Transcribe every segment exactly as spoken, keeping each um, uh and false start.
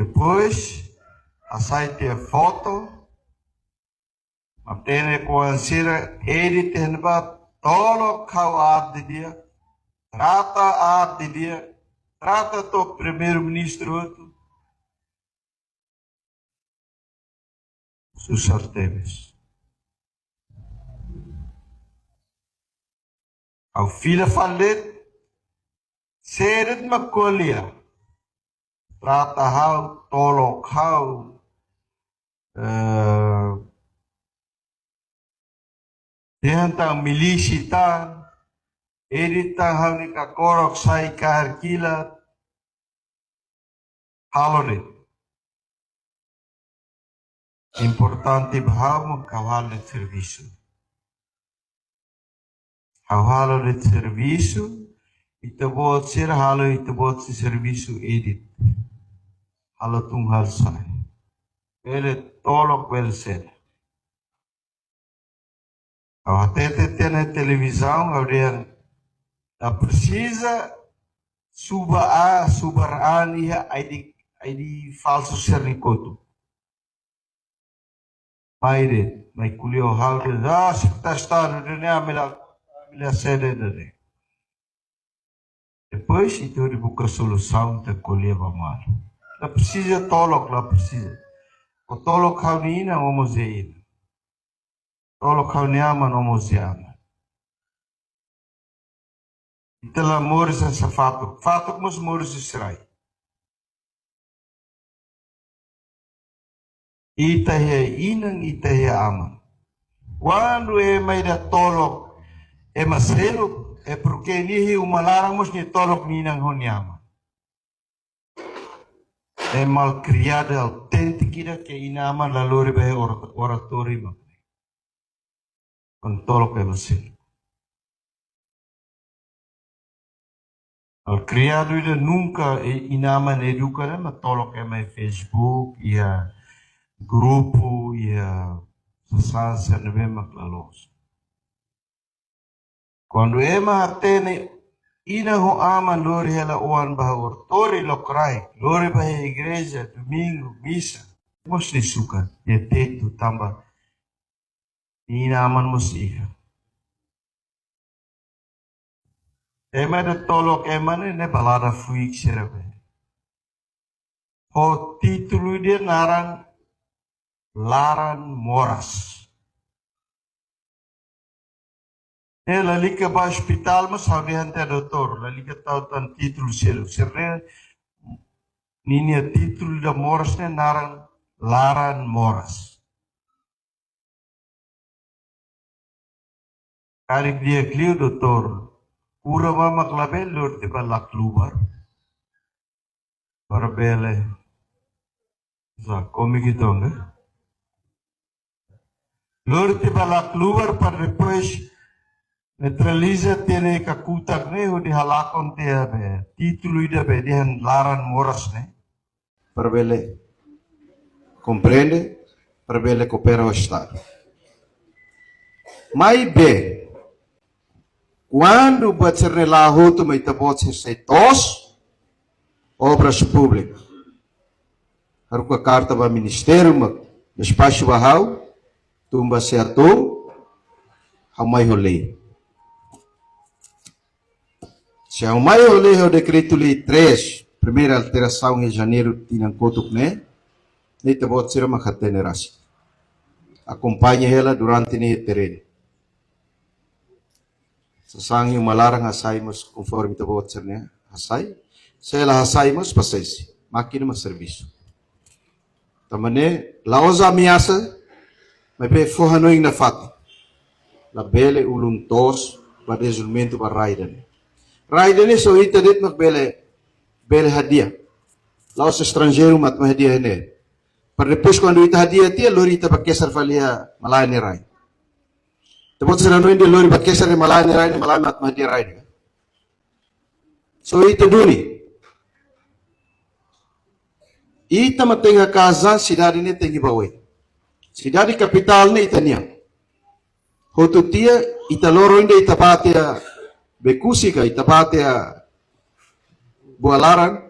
Depois, hasai tiha foto, matenek-oan sira edit iha ne'ebá, tolok ha'u aat didi'ak, trata aat didi'ak, trata to'o Primeiru-Ministru hotu. Susar tebes. Ha'u fila fali de'it, sé de'it mak ko'alia. Trata ha'u, tolok ha'u, eh, dehan tan milísia tan, edit tan ha'u-nia kakorok sai kaer kilat, halo de'it. Importante ba ha'u mak ha'u halo de'it servisu. Ha'u halo de'it servisu, ita-boot sira halo ita-boot sira servisu edit. Halo tun halo sa'e. Bele tolok bele sira. Ha'u hatete tiha iha televizaun, ha'u dehan, la presiza subar an, subar an iha ID, ID falsu sira-nia kotuk. Mai de'it, mai ko'alia ho ha'u de'it, ah, sekretaris Estadu dehan ne'e, ami la, ami la sede de'it. Depois, ita hodi buka solusaun, ita ko'alia ba malu. La presiza tolok, la presiza. Ó tolok ha'u-nia inan, ó mós iha inan. Tolok ha'u-nia aman, ó mós iha aman. Ita la moris hanesan fatuk. Fatuk mós moris iha rai. Ita iha inan, ita iha aman. Kuandu ema ida tolok ema seluk, é porke nia iha uma laran mós nia tolok nia inan ho nia aman. É malkriadu auténtiku ida ke inan-aman la lori ba iha or-, oratóriu mak ne'e. Kuandu tolok ema seluk. Malkriadu ida nunka, e, inan-aman eduka de'it mak tolok ema iha Facebook, iha grupu, iha sasán sira ne'ebé mak la loos. Kuandu ema hatene inan ho aman lori hela oan ba oratóriu lokraik, lori ba igreja, domingu, misa, mós nia sukat, nia tetu tanba inan-aman mós iha. Ema ida tolok ema ne'e, ne'e balada fuik sira be. Ho títulu ida naran Laran Moras. Ne'e lalika ba ospitál, mas ha'u dehan tiha doutór, lalika tau tan títulu seluk. Sira-ne'e ninia títulu ida moras ne'e naran Laran Moras. Karik di'ak liu doutór, kura ba mak labele lori tiha ba Laclubar. Para bele. Sa, kómiku entaun, né? Lori tiha ba Laclubar para depois neutraliza tiha nia kakutak ne'e, hodi halakon tiha be títulu ida be dehan Laran Moras ne'e. Para bele komprende, para bele koopera ho Estadu. Maibé, kuandu buat sira-ne'e la'o hotu mai ita-boot sira sai to'os, Obras Públikas. Haruka karta ba ministériu mak despaxu ba ha'u, tun ba SEATOU, ha'u mai ho lei. Se ha'u mai ho lei, ho dekretu-lei três, primeira alterasaun iha janeiru tinan kotuk ne'e, ne'e ita-boot sira mak hatene rasik. Akompaña hela durante ne'e terrenu. Sasán iha uma laran hasai mós konforme ita-boot sira-ne'e hasai. Se la hasai mós pasese. Mákina mak servisu. Tanba ne'e, la'ós ameasa, maibé fó hanoin nafatin. Labele ulun toos ba dezenvolvimentu ba rai ida-ne'e. Rai ida-ne'e só ita de'it mak bele, bele hadi'a. La'ós estranjeiru mak atu hadi'a ne'e. Para depois kuandu ita hadi'a tiha, lori ita ba kesar fali iha malae nia rai. Ita-boot sira hanoin dehan lori ba kesar iha malae nia rai, malae mak atu hadi'a rai ida. Só ita duni. Ita mak tenke hakaas an, sidade ne'e tenke ba oin. Sidade kapitál ne'e ita-nian. Hotu tiha, ita loron ida ita bá tiha Becusi ka, ita bá tiha Bualaran,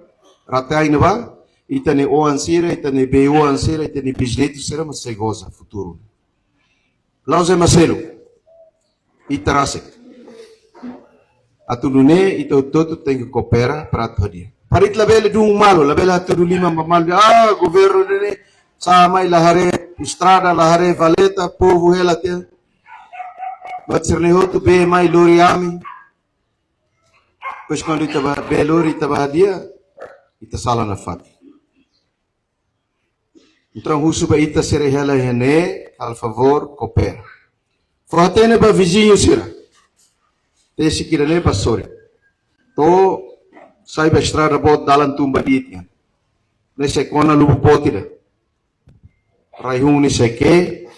Rate-Ain ne'ebá, ita-nia oan sira, ita-nia bei-oan sira, ita-nia bisnetu sira mós sei goza futuru. La'ós ema seluk, ita rasik. Atu nune'e ita hotu-hotu tenke koopera para atu hadi'a. Para ita labele dun malu, labele hatudu liman ba malu. Ah, governu ne'e sá mai la haree estrada, la haree valeta, povu hela tiha. Buat sira-ne'e hotu bee mai lori ami. Depois kuandu ita bá, bee lori ita bá hadi'a, ita sala nafatin. Entaun, husu ba ita sira hela iha ne'e, faz favór, koopera. Fó hatene ba viziñu sira. Tesi kira ne'e ba sorin. To'o sai ba estrada boot, dalan tun ba di'it nian. Ne'e sei kona lubuk boot ida. Rai-hun ne'e sei ke'e,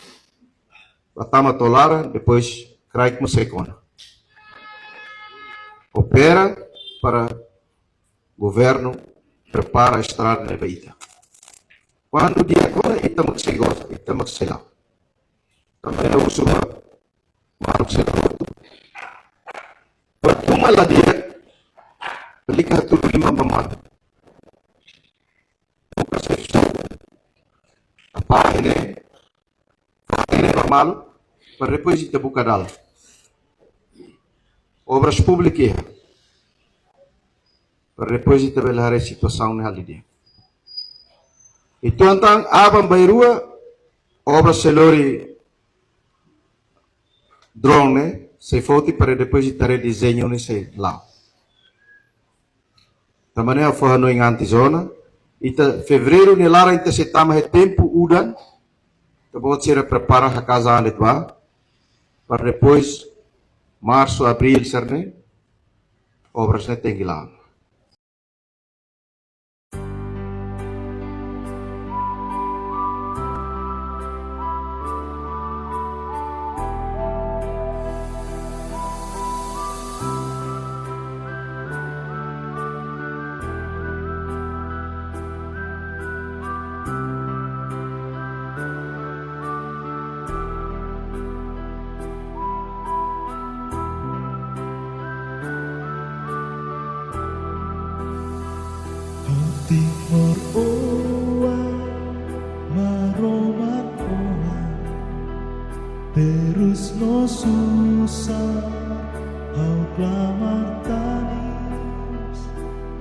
bá tama to'o laran, depois kraik mós sei kona. Koopera para governu prepara estrada ne'e ba ita. Kuandu di'ak ona, ita mak sei goza, ita mak sei la'o. Tanba ne'e husu ba maluk sira hotu. Buat ruma la di'ak, lalika hatudu liman ba malu. Buka solusaun. Apa ini? Apa ini ba malu? Para depois ita buka dalan. Obras Públikas iha. Para depois ita bele haree situasaun ne'e halo di'ak. Entaun, aban-bainrua, obra sei lori drone ne'e, sei foti para depois ita haree dezeñu ne'e sei la'o. Tanba ne'e ha'u fó hanoin antes ona, ita Fevereiru nia laran ita sei tama iha tempu udan, ita-boot sira prepara hakaas an de'it bá, para depois Marsu, Abríl sira-ne'e, obras ne'e tenke la'o. Ha'u Timor oan, Maromak oan, terus no susar, ha'u klamar tanis,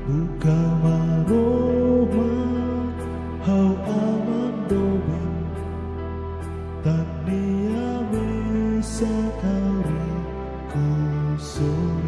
buka Maromak, ha'u aman doben, tan nia mesak ha'u rikusoin.